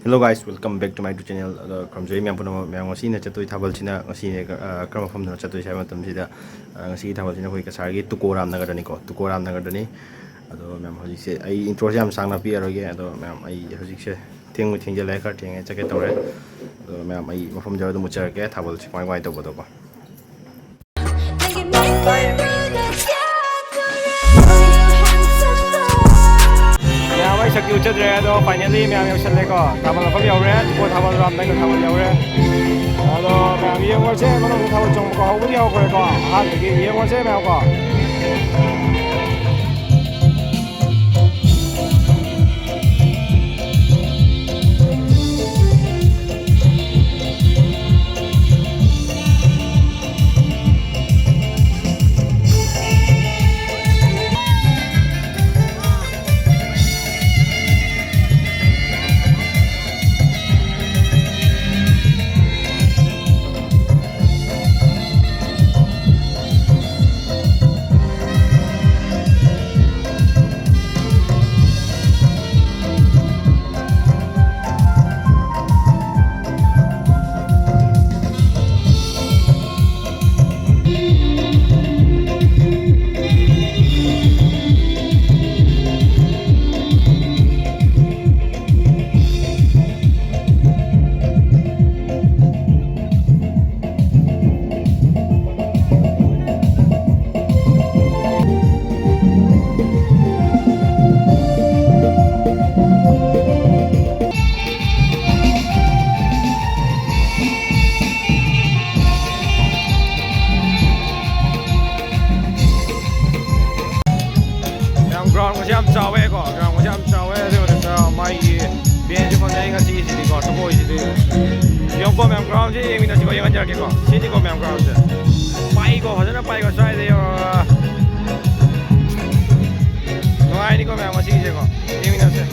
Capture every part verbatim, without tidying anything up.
Hello guys, welcome back to my YouTube channel. ꯑꯗꯣ ꯈꯨꯔꯨꯝꯖꯔꯤ ꯃꯌꯥꯝ ꯄꯨꯝꯅꯃꯛ꯫ ꯃꯌꯥꯝ, ꯉꯁꯤꯅ ꯆꯠꯇꯣꯏ ꯊꯥꯕꯜꯁꯤꯅ, ꯉꯁꯤꯅꯦ, ꯑ, ꯀꯔꯝꯕ ꯃꯐꯝꯗꯅꯣ ꯆꯠꯇꯣꯏꯁꯦ ꯍꯥꯏꯕ ꯃꯇꯝꯁꯤꯗ, ꯑ, ꯉꯁꯤꯒꯤ ꯊꯥꯕꯜꯁꯤꯅ ꯑꯩꯈꯣꯏ ꯀꯁꯥꯔꯒꯤ ꯇꯨꯀꯣ ꯔꯥꯝꯅꯒꯔꯗꯅꯤꯀꯣ, ꯇꯨꯀꯣ ꯔꯥꯝꯅꯒꯔꯗꯅꯤ꯫ ꯑꯗꯣ ꯃꯌꯥꯝ, ꯍꯧꯖꯤꯛꯁꯦ ꯑꯩ introꯁꯦ ꯌꯥꯝ ꯁꯥꯡꯅ ꯄꯤꯔꯔꯣꯏꯒꯦ꯫ ꯑꯗꯣ ꯃꯌꯥꯝ, ꯑꯩ ꯍꯧꯖꯤꯛꯁꯦ ꯊꯦꯡꯕꯨ ꯊꯦꯡꯖꯤꯜꯂꯛꯑꯦ, ꯈꯔ ꯊꯦꯡꯉꯦ, ꯆꯠꯀꯦ ꯇꯧꯔꯦ꯫ ꯑꯗꯣ ꯃꯌꯥꯝ, ꯑꯩ ꯃꯐꯝꯗ ꯑꯗꯨꯝ ꯎꯠꯆꯔꯛꯀꯦ ꯊꯥꯕꯜꯁꯦ ꯀꯃꯥꯏ ꯀꯃꯥꯏꯅ ꯇꯧꯕꯗꯣꯀꯣ꯫ ꯃꯌꯥꯝ, ꯑꯩ ꯁꯛꯇꯤ ꯎꯠꯆꯗ꯭ꯔꯦ, ꯑꯗꯣ finally ꯃꯌꯥꯝ ꯌꯧꯁꯜꯂꯦꯀꯣ꯫ ꯊꯥꯕꯜ ꯃꯐꯝ ꯌꯧꯔꯦ, ꯇꯨꯀꯣ ꯊꯥꯕꯜ ꯔꯥꯝꯅꯒꯔ ꯊꯥꯕꯜ ꯌꯧꯔꯦ꯫ ꯑꯗꯣ ꯃꯌꯥꯝ ꯌꯦꯡꯉꯨꯔꯁꯦ, ꯃꯅꯨꯡꯗ ꯊꯥꯕꯜ ꯆꯣꯡꯕ ꯀꯥꯎꯍꯧꯕꯗꯤ ꯌꯥꯎꯈ꯭ꯔꯦꯀꯣ꯫ ꯑꯍꯥꯟꯕꯒꯤ ꯌꯦꯡꯉꯨꯔꯁꯦ ꯃꯌꯥꯝ ꯀꯣ꯫ ꯃꯌꯥꯝ, groundꯒꯁꯦ ꯌꯥꯝ ꯆꯥꯎꯋꯦꯀꯣ, groundꯒꯁꯦ ꯌꯥꯝ ꯆꯥꯎꯋꯦ꯫ ꯑꯗꯨꯒꯤ ꯃꯊꯛꯇ ꯃꯥꯒꯤ benchꯁꯨ ꯐꯖꯩ ꯉꯁꯤꯒꯤꯁꯤꯗꯤꯀꯣ, ꯇꯨꯀꯣꯒꯤꯁꯤꯗꯤ꯫ ꯌꯦꯡꯉꯨꯀꯣ ꯃꯌꯥꯝ, groundꯁꯦ ꯌꯦꯡꯃꯤꯟꯅꯁꯤꯀꯣ, ꯌꯦꯡꯍꯟꯖꯔꯛꯀꯦꯀꯣ꯫ ꯁꯤꯅꯤꯀꯣ ꯃꯌꯥꯝ, groundꯁꯦ꯫ ꯄꯥꯏꯀꯣ, ꯐꯖꯅ ꯄꯥꯏꯀꯣ, ꯁ꯭ꯋꯥꯏꯗ ꯌꯧꯔꯒ꯫ ꯅꯨꯡꯉꯥꯏꯅꯤꯀꯣ ꯃꯌꯥꯝ, ꯉꯁꯤꯒꯤꯁꯦꯀꯣ꯫ ꯌꯦꯡꯃꯤꯟꯅꯁꯦ꯫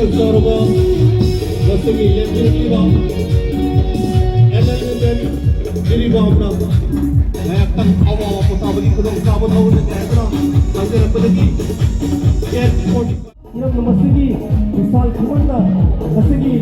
ꯇꯧꯔꯕ ꯉꯁꯤꯒꯤ ꯂꯦꯞꯄꯤꯔꯛꯂꯤꯕ ꯑꯦꯝ ꯑꯦꯜ ꯑꯦ ꯖꯤꯔꯤꯕꯥꯝꯅ ꯉꯥꯏꯍꯥꯛꯇꯪ ꯑꯋꯥꯕ ꯄꯣꯊꯥꯕꯒꯤ ꯈꯨꯗꯣꯡꯆꯥꯕ ꯂꯧꯔꯒꯅꯤ ꯍꯥꯏꯗꯨꯅ ꯊꯝꯖꯔꯛꯄꯗꯒꯤ ꯒꯦꯠ ꯐꯣꯔꯇꯤ ꯐꯥꯏꯚ ꯏꯔꯝꯗꯝ ꯑꯁꯤꯒꯤ ꯃꯤꯁꯥꯏ ꯈꯨꯃꯟꯅ ꯉꯁꯤꯒꯤ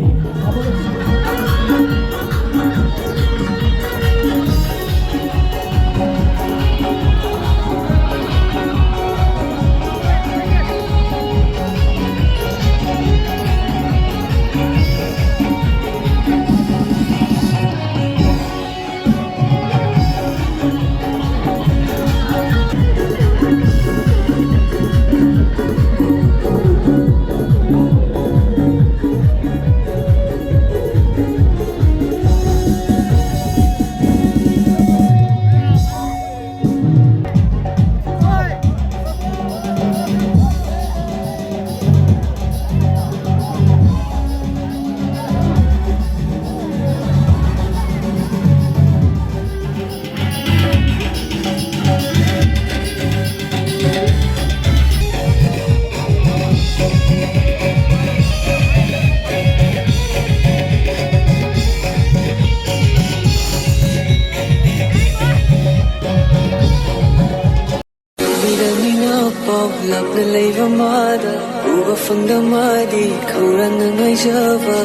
ꯃꯤꯔꯝꯅ ꯄꯥꯎ ꯂꯥꯞꯅ ꯂꯩꯕ ꯃꯥꯗ ꯎꯕ ꯐꯪꯗ ꯃꯥꯗꯤ ꯈꯧꯔꯥꯡꯅ ꯉꯥꯏꯖꯕ